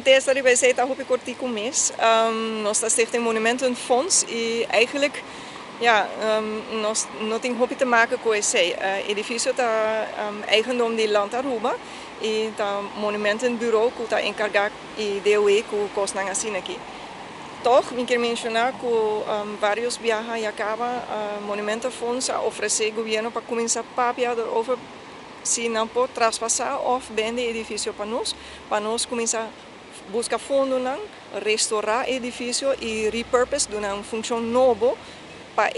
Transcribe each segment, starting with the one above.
Contesta riba esey ta hopi cortico mes. Nos ta Stichting Monumentenfonds y eigenlijk, ja, nos no tin hopi te maken cu esey. Edificio ta eigendom di Land Aruba y ta Monumentenbureau cu ta encarga y DOE cu cosnan asina aki. Toch, mi kier menciona cu varios biaha ya caba Monumentenfonds a ofrece gobierno pa cuminsa papia over si nan por traspasa of bende edificio pa nos cuminsa busca fondonan, restaura edificio y repurpose, duna un funcion nobo pa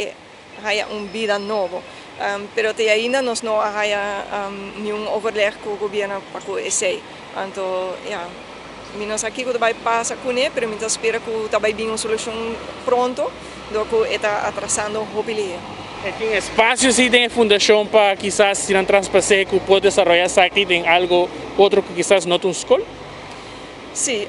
haya un bida nobo. Pero te ainda nos no a haya ningun overleg cu gobierno pa cu esey. Anto, ja, mi no sa kico ta bay pasa cune, pero mi ta spera cu ta bay bin un solucion pronto, dor cu ta atrasando hopi lihe. Tin espacio si den fundacion pa kisas si nan traspasa cu por desaroya esaki den algo otro cu kisas no un scol? Si,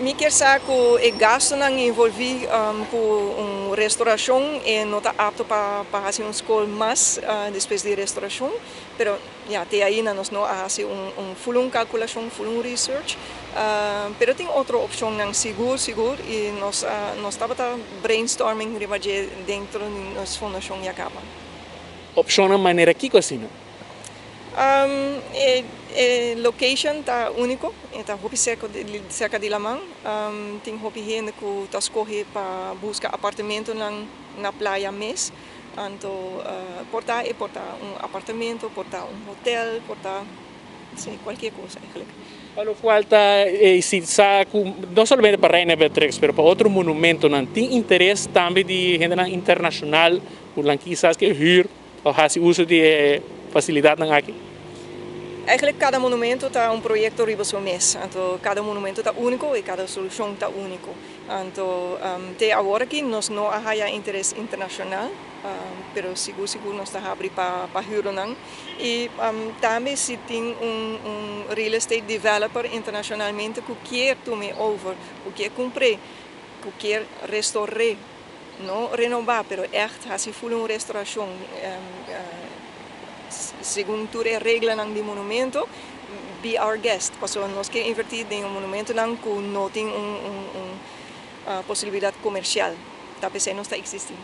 mi kier sa cu e gastonan envolvi cu un restauracion y no ta apto pa haci un scol mas despues di restauracion, pero ja, te ainda nos no a haci un full un calculacion, full un research, pero tin otro opcionnan sigur, sigur, y nos tabata brainstorming riba dje den nos fundacion ya caba. Opcion manera kico asina? E location ta unico, ta hopi cerca di laman. Tin hopi hende cu ta scoge pa busca apartamento na Playa mes. Anto, por ta un apartamento, por ta un hotel, por ta, si, cualkier cos eigenlijk. Pa locual ta si sa no solamente pa Reina Beatrix, pero pa otro monumentonan, tin interes tambe di hende internacional cu kisas kier huur of haci uso di facilidadnan aki? Eigenlijk cada monumento ta un proyecto riba su mes. Anto, cada monumento ta unico y cada solucion ta unico. Anto, te awor aki nos no a haya interes internacional, pero sigur sigur nos ta habri pa huurnan. Y tambe si tin un real estate developer internacionalmente cu kier tuma over, cu kier cumpra, cu kier restaura, no renoba, pero echt haci full un restauracion segun tur e reglanan di monumento, be our guest. Paso nos kier inverti den un monumentonan cu no tin un posibilidad comercial. Ta pesey nos ta existi.